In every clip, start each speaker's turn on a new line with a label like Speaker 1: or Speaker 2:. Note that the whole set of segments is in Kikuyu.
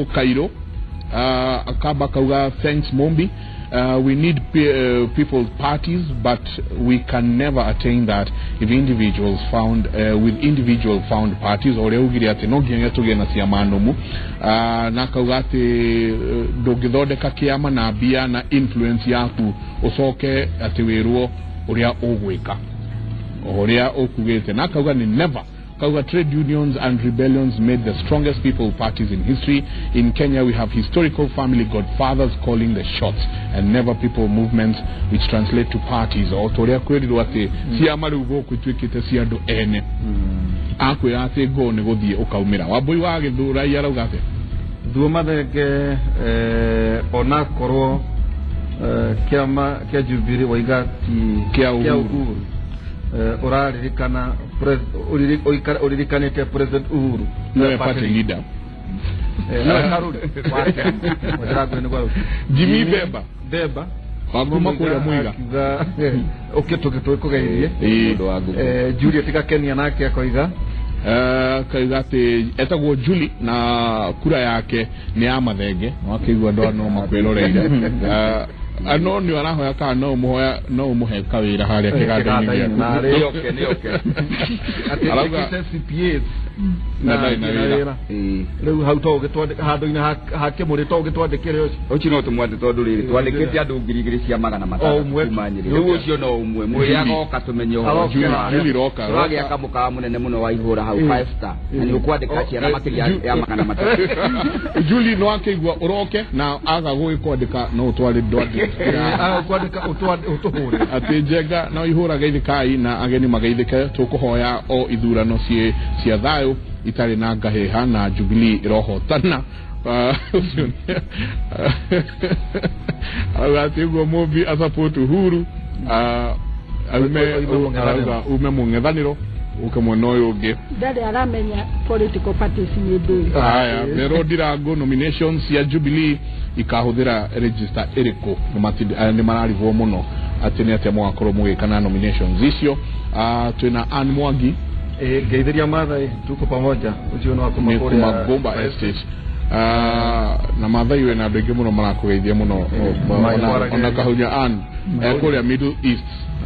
Speaker 1: Kairũ, akamba akauga, "Thanks, Mumbi. We need people parties, but we can never attain that if individuals found with individual found parties." Ũrĩa ugire atĩ no nginya tũgĩe na ciama nũmu, na akauga atĩ ndũngĩthondeka kĩama na mbia na influence yaku, ũcoke atĩ wĩrwo ũrĩa ũgwĩka, ũrĩa ũkugĩte, na akauga nĩ never. Kauga trade unions and rebellions made the strongest people parties in history. In Kenya, we have historical family godfathers calling the shots and never people movements which translate to parties. O ta ũrĩa kwĩrirwo atĩ ciama rĩu gũkũ ituĩkĩte cia andũ ene, akwĩra atĩ ngo nĩ gũthiĩ ũkaumĩra. Wambui wa Gĩthũrai arauga atĩ
Speaker 2: Thuo Mathenge, onakorwo kĩama kĩa Jubilee waiga ti
Speaker 1: Kĩa Uhuru.
Speaker 2: Uhuru, ũraririkana ũririkanĩte President Uhuru
Speaker 1: nĩwe party leader.
Speaker 2: Nĩwe karũri wa kĩama. Wajirangwe nĩguo.
Speaker 1: Jimmy Beba.
Speaker 2: Beba.
Speaker 1: Wa kuma kũrĩa Mũiga.
Speaker 2: Akiuga ũkĩ tũkũgeithie.
Speaker 1: Ĩĩ.
Speaker 3: Mũndũ wa ngũkũ.
Speaker 2: Juliet Gakenia nake akoiga
Speaker 1: Kauga atĩ etagwo Julie na kura yake nĩ ya Mathenge, no akĩigua andũ no makwĩroreire. No nĩ arahoya kana no ũmũhoya, no ũmũhe kawĩra harĩa kĩganda-inĩ
Speaker 2: kĩganda-inĩ,
Speaker 1: gĩaku.
Speaker 2: na
Speaker 3: Nĩoke, nĩoke.
Speaker 2: Atĩ
Speaker 1: Arauga-
Speaker 2: ndĩkĩte CPAs
Speaker 1: Na ndarĩ na wĩra.
Speaker 3: Ĩĩ.
Speaker 2: Rĩu hau to ũgĩtwandĩka handũ-inĩ ha Kĩmũrĩ, to ũgĩtwandĩkĩre ũcio.
Speaker 3: Ũcio no tũmwathe, tondũ rĩrĩ twandĩkĩte andũ 2,600
Speaker 2: O ũmwe.
Speaker 3: kuma Nyĩrĩ. Rĩu ũcio no ũmwe mwĩrĩ agoka tũmenye ũhoro.
Speaker 2: Agoka.
Speaker 1: Julie, Julie, roka.
Speaker 3: Tũragĩaka mũkawa mũnene mũno wa ihũra hau, five star, na nĩ ũkwandĩka ciana makĩria ya 300.
Speaker 1: Julie, no akĩigua ũroke na aga gũgĩkwandĩka, no ũtware ndwandĩke.
Speaker 2: Kwandĩka ũtũhũre.
Speaker 1: Atĩ njenga no ihũra geithĩkai na ageni mageithĩke, tũkũhoya o ithurano ciĩ cia thayũ itarĩ na ngahĩha na Jubilee ĩrohotana. Ũcio arauga atĩ ũguo Mũmbi asupport Uhuru, aume
Speaker 2: Oime mũng'ethanĩro.
Speaker 1: Arauga ume mũng'ethanĩro ũke mwena ũyũ ũngĩ.
Speaker 4: Ndarĩ aramenya political parties nĩ ndũĩ.
Speaker 1: Haya, Mero Ndirango, nominations cia Jubilee ikahũthĩra register ĩrĩkũ? Nĩ mararigwo mũno atĩ nĩ atĩa mũgakorwo mũgĩka na nominations icio. Twĩna Ann Mwangi.
Speaker 2: Ngeithĩria Mathai, tuko pamoja, ũcio nĩ wa kuma
Speaker 1: nĩ
Speaker 2: kũrĩa
Speaker 1: kuma Gomba Estate. Na Mathai wĩna andũ aingĩ mũno marakũgeithia mũno. Ona Kahunya Ann kũrĩa Middle East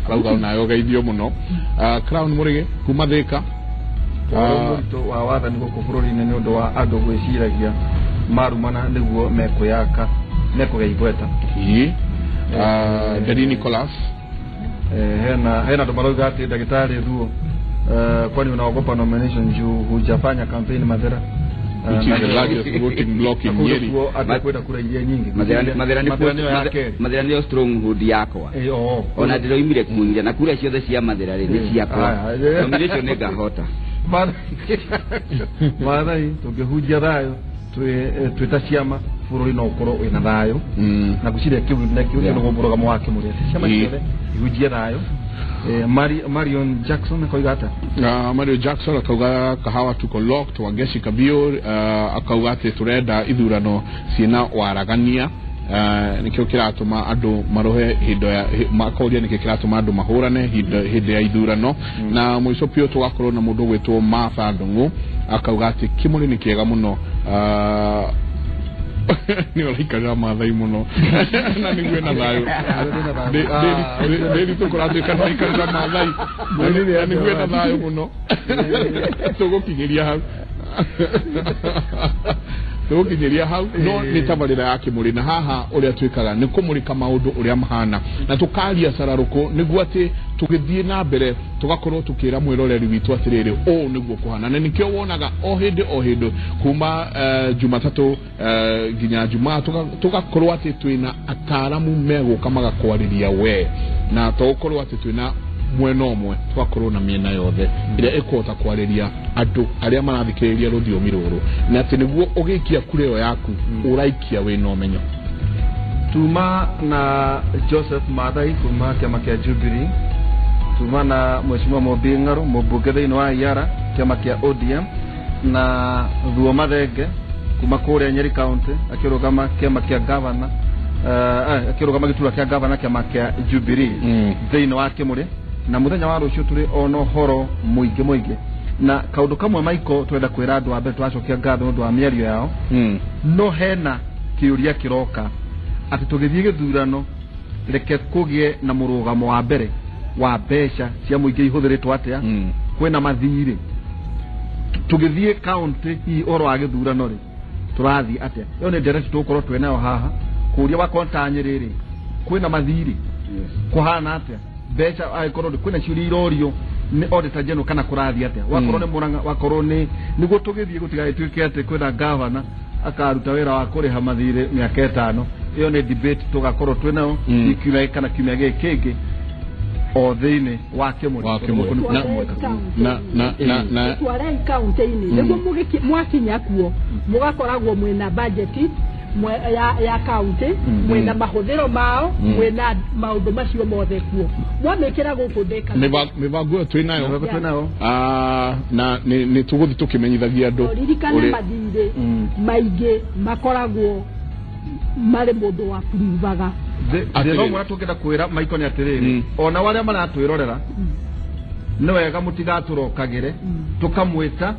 Speaker 1: arauga onawe ũgeithio mũno. Crown Mũrĩgĩ kuma Thĩka.
Speaker 2: Ũhoro mũritũ wa wathani gũkũ bũrũri-inĩ nĩ ũndũ wa andũ gwĩciragia marumana nĩguo mekwĩyaka, mekũgĩa igweta.
Speaker 1: Ĩĩ. Daddy Nicholas.
Speaker 2: Hena andũ marauga atĩ ndagĩtarĩ Thuo, kwani unaogopa nomination juu hujafanya campaign Mathira?
Speaker 1: Which is the largest voting block in Nyeri.
Speaker 2: Kuo andũ kwenda kura iria nyingĩ.
Speaker 3: Mathira nĩ
Speaker 2: Mathira nĩyo ya kerĩ.
Speaker 3: Mathira nĩyo stronghold yakwa.
Speaker 2: Oo.
Speaker 3: Ona ndĩroimire kuira na kura ciothe cia Mathira rĩ nĩ ciakwa.
Speaker 2: Aya.
Speaker 3: Nomination nĩ ngahota.
Speaker 2: Maathai, tũngĩhunjia thayũ twĩ ta ciama, bũrũri no ũkorwo wĩna thayũ. Na ngwĩciria kĩu nĩkĩo nĩguo mũrũgamo wa Kĩmũrĩ, atĩ ciama ciothe ihunjie thayũ. Marion Jackson akoiga atĩa?
Speaker 1: Mario Jackson akauga, "Kahawa tuko locked." Wangeshi Kabio akauga atĩ turenda ithurano ciĩna waragania, nĩkĩo kĩratũma andũ marohe hĩndĩ ya makoria nĩkĩo kĩratũma andũ mahũrane hĩndĩ ya ithurano. Na mũico biũ tũgakorwo na mũndũ ũgwĩtwo Martha Ndung'u, akauga atĩ Kĩmũrĩ nĩ kĩega mũno. Nĩ ũraikarĩra Maathai mũno na nĩguo ĩna thayũ. Ndĩri tũkũratuĩka nĩwaikarĩra Maathai na nĩguo ĩna thayũ mũno. Tũgũkinyĩria hau, tũgũkinyĩria hau, no nĩ tabarĩra ya Kĩmũrĩ, na haha ũrĩa twĩkaga nĩ kũmũrĩka maũndũ ũrĩa mahana na tũkaria cararũkũ, nĩguo atĩ tũgĩthiĩ na mbere tũgakorwo tũkĩra mwĩroreri witũ atĩrĩrĩ, ũũ nĩguo kũhana, na nĩkĩo wonaga o hĩndĩ o hĩndĩ kuma Jumatatũ nginya Jumaa tũgakorwo atĩ twĩna ataaramu megũka magakwarĩria we, na to gũkorwo atĩ twĩna mwena ũmwe, tũgakorwo na mĩena yothe ĩrĩa ĩkũhota kwarĩria andũ arĩa marathikĩrĩria rũthiomi rũrũ, na atĩ nĩguo ũgĩikia kura ĩyo yaku ũraikia wĩna ũmenyo.
Speaker 2: Tuma na Joseph Mathai kuma kĩama kĩa Jubilee, tuma na Mheshimiwa Mumbi Ng'aru, mũmbunge thĩinĩ wa Iara, kĩama kĩa ODM, na Thuo Mathenge kuma kũrĩa Nyeri County akĩrũgama kĩama kĩa gavana, akĩrũgama gĩturwa kĩa gavana, kĩama kĩa Jubilee, thĩinĩ wa Kĩmũrĩ. Na mũthenya wa rũciũ tũrĩ ona ũhoro mũingĩ mũingĩ, na kaũndũ kamwe maiko twenda kwĩra andũ wa mbere, tũracokia ngatho nĩ ũndũ wa mĩario yao. No hena kĩũria kĩroka atĩ tũgĩthiĩ gĩthurano, reke kũgĩe na mũrũgamo wa mbere wa mbeca cia mũingĩ ihũthĩrĩtwo atĩa, kwĩna mathirĩ, tũgĩthiĩ kaunti hihi ũhoro wa gĩthurano rĩ, tũrathiĩ atĩa? Ĩyo nĩ ndereti tũgũkorwo twĩ nayo haha, kũria wakorwo ta Nyĩrĩ rĩ, kwĩna mathirĩ, kũhana atĩa mbeca, angĩkorwo kwĩna ciũria irorio nĩ auditor general kana kũrathiĩ atĩa, wakorwo nĩ Murang'a, wakorwo nĩ nĩguo tũgĩthiĩ gũtigagĩtuĩke atĩ kwĩna gavana akaruta wĩra wa kũrĩha mathirĩ mĩaka 5. Ĩyo nĩ debate tũgakorwo twĩ nayo kiumia gĩkĩ kana kiumia gĩkĩ kĩngĩ o thĩinĩ wa Kĩmũrĩ.
Speaker 1: Wa Kĩmũrĩ.
Speaker 2: Gũkũ nĩ
Speaker 1: Na- na na na na
Speaker 4: Twarei kaunti-inĩ nĩguo mwakinya kuo mũgakoragwo mwĩna bajeti ya kaunti, mwĩna mahũthĩro mao, mwĩna maũndũ macio mothe kuo mwamĩkĩra gũkũ ndĩka.
Speaker 1: Mĩbango ĩyo twĩ nayo.
Speaker 2: Mĩbango twĩ nayo.
Speaker 1: Ah, na nĩ tũgũthiĩ tũkĩmenyithagia andũ
Speaker 4: ririkane mathirĩ maingĩ makoragwo marĩ mũndũ wa pruvaga.
Speaker 1: Atĩrĩrĩ.
Speaker 2: Thĩna ũmwe tũngĩenda kwĩra maiko nĩ atĩrĩrĩ, ona arĩa maratwĩrorera, nĩ wega mũtigatũrokagĩre tũkamwĩta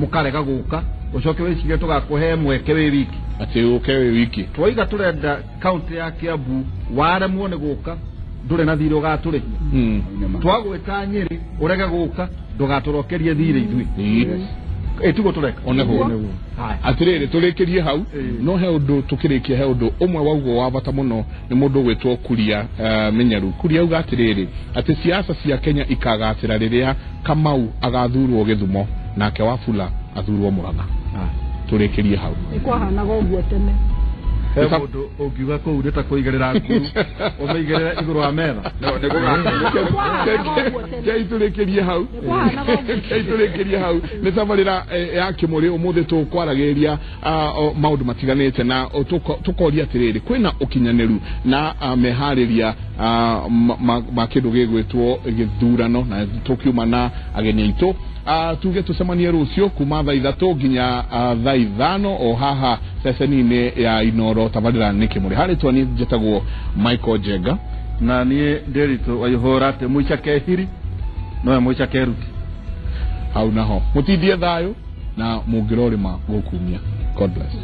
Speaker 2: mũkarega gũka, ũcoke wĩcirie tũgakũhe mweke wĩ wiki.
Speaker 1: Atĩ ũke wĩ wiki.
Speaker 2: Twaiga tũrenda kaunti ya Kiambu, waremwo nĩ gũka, ndũrĩ na thirĩ ũgatũrĩhia. Twagwĩta Nyĩrĩ, ũrege gũka, ndũgatũrokerie thirĩ ithuĩ. Ĩtiguo tũreka.
Speaker 1: Oneguo.
Speaker 2: Haya.
Speaker 1: Atĩrĩrĩ, tũrĩkĩrie hau. No he ũndũ tũkĩrĩkia, he ũndũ ũmwe waugwo wa bata mũno nĩ mũndũ ũgwĩtwo Kuria Menyaru. Kuria auga atĩrĩrĩ, atĩ siasa cia Kenya ikagacĩra rĩrĩa Kamau agathurwo Gĩthumo nake Wafula athurwo Murang'a. Tũrĩkĩrie hau.
Speaker 4: Nĩ kwahanaga ũguo tene.
Speaker 2: He mũndũ ũngiuga kũu nĩ ta kũigĩrĩra nguru ũmĩigĩrĩre igũrũ wa metha.
Speaker 4: Kwahanaga ũguo tene.
Speaker 1: Kei tũrĩkĩrie hau.
Speaker 4: Kwahanaga ũguo.
Speaker 1: Kei tũrĩkĩrie hau. Nĩ tabarĩra ya Kĩmũrĩ. Ũmũthĩ tũkwaragĩrĩria maũndũ matiganĩte na tũkoria atĩrĩrĩ, kwĩna ũkinyanĩru na meharĩria ma kĩndũ gĩgwĩtwo gĩthurano? Na tũkiuma na ageni aitũ. Tuge tũcemanie rũciũ kuma thaa 3 nginya thaa 5 o haha ceceni-inĩ ya Inoro. Tabarĩra nĩ Kĩmũrĩ. Harĩ twani njĩtagwo Michael Njenga.
Speaker 2: Na niĩ Ndĩritũ Waihũra, atĩ mũica kehiri nowe mũica keruti.
Speaker 1: Hau naho mũtindie thayũ na mũngĩrorĩma gũkumia. God bless.